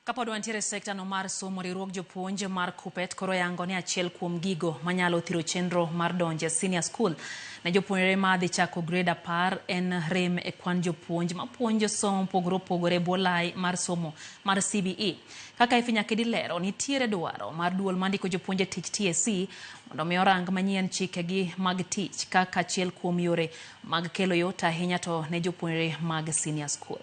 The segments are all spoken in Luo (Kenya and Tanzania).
Kapod wantiere e sekta no mar somo, riwruog jopuonj mar KUPPET koro yango ni achiel kuom gigo manyalo thiro chenro mar donjo e senior school ne jopuonjre ma dhi chako grade 10 en rem e kwan jopuonj mapuonjo somo mopogore opogore e bwo lai mar somo mar CBE. Kaka Effie Nyakedi lero, nitiere dwaro mar duol mandiko jopuonj e tich TSC mondo mi orang manyien chikegi mag tich kaka achiel kuom yore mag kelo yot ahinya to ne jopuonjre mag senior school.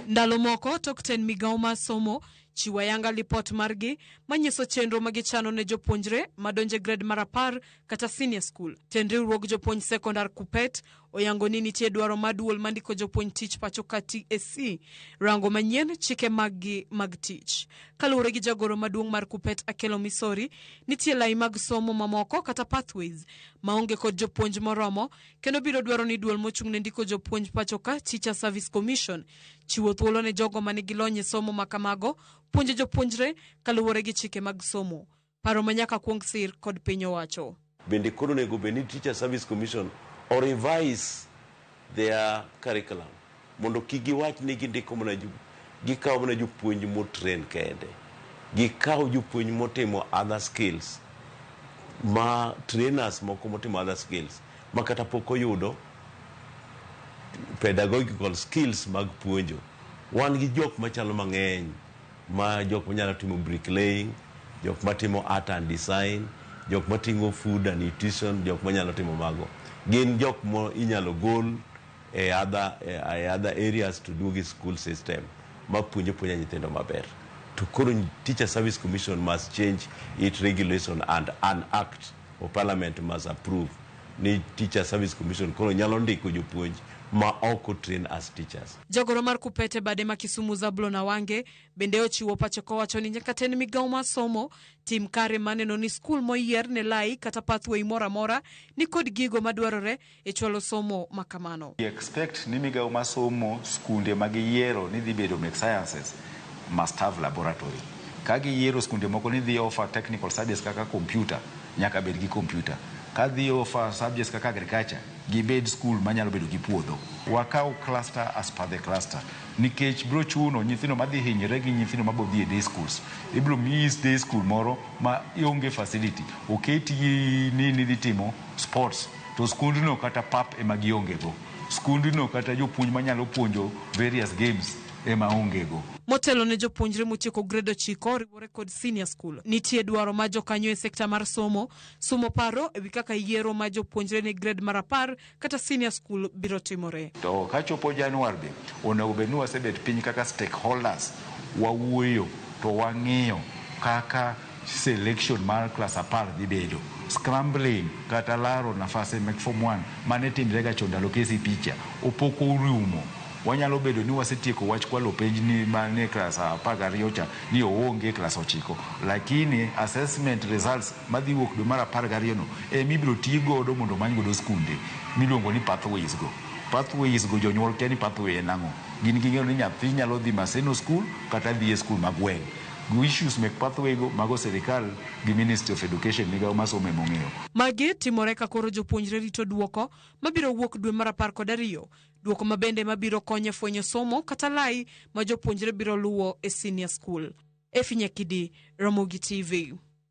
Ndalo moko tok tend migawo mar somo chiwo ayanga lipot margi manyiso chenro ma gichano ne jopuonjre madonjo e grade mar 10 kata senior school. Tend riwruog jopuonj sekondar KUPPET oyango ni nitie dwaro mar duol mandiko jopuonj tich pacho ka TSC rango manyien chike maggi mag tich. Kaluwore gi jagoro maduong' mar KUPPET Akelo Misori, nitie lai mag somo mamoko kata pathways maonge kod jopuonj moromo kendo biro dwaro ni duol mochung' ne ndiko jopuonj pacho ka Teacher Service Commission chiwo thuolo ne jogo manigi lony e somo ma kamago puonjo jopuonjre kaluwore gi chike mag somo. Paro ma nyaka kuong sir kod piny owacho. Bende koro onego bed ni Teacher Service Commission o revise their curriculum mondo kik giwach ni gindiko mana gikawo mana jopuonj motrain kende. Gikaw jopuonj motimo other skills ma trainers moko motimo other skills ma kata pok oyudo pedagogical skills mag puonjo. Wan gi jok machalo mang'eny ma jok manyalo timo bricklaying, jok matimo art and design, jok mating'o food and nutrition, jok manyalo timo mago. Gin jok mo inyalo gol e other areas to duogi school system ma puonjo puonja nyithindo maber. To koro Teacher Service Commission must change its regulation and an act of parliament must approve ni Teacher Service Commission koro nyalo ndiko jopuonj ma ok otrain as teachers. Jagoro mar KUPPET e bade ma Kisumu Zablon Awange bende ochiwo pache kowacho ni nyaka tend migawo mar somo tim kare maneno ni skul moyier ne lai kata pathway moro amora ni kod gigo madwarore e chwalo somo ma kamano. We expect ni migawo mar somo skunde ma giyiero ni dhi bedo mek sciences must have laboratory. Ka giyiero skunde moko ni dhi offer technical subjects kaka computer, nyaka bed gi computer. Ka dhi offer subjects kaka agriculture, gibed school manyalo bedo gi puodho. Wakaw cluster as per the cluster. Nikech biro chuno nyithindo madhi hinyre gi nyithindo mabo dhi e day schools. Ibiro miyi day school moro ma onge facility. Oketi ni nidhi timo sports to skundno kata pap ema gionge go. Skundno kata jopuonj manyalo puonjo various games ema onge go. Motelo ne jopuonjre motieko grade 9 riwore kod senior school. Nitie dwaro mar jokanyo e sekta mar somo sumo paro ewi kaka yiero mar jopuonjre ne grade mar 10 kata senior school biro timore. To kachopo Januar be onego bed ni wasebet piny kaka stakeholders wawuoyo to wang'iyo kaka selection mar class 10 dhi bedo. Scrambling kata laro nafas mek form 1 mane timre ga chon ndalo KCPE cha opok orumo. Wanyalo bedo ni wasetieko wach kwalo penj ni mane klas 12 cha ni oonge klas 9, lakini assessment results madhi wuok dwe mar 12 no ema ibiro ti godo mondo omany godo skunde miluongo ni pathways go. Pathways go jonyuol kia ni pathway en ang'o. Gin ging'eyo ni nyathi nyalo dhi Maseno school kata dhi e school ma gweng'. Issues mek pathway go mago sirikal gi Ministry of Education migawo mar somo ema ong'eyo. Magi timore ka koro jopuonjre rito duoko mabiro wuok dwe mar 12. Duoko mabende mabiro konyo e fwenyo somo kata lai ma jopuonjre biro luwo e senior school. Effie Nyakidi, Ramogi TV.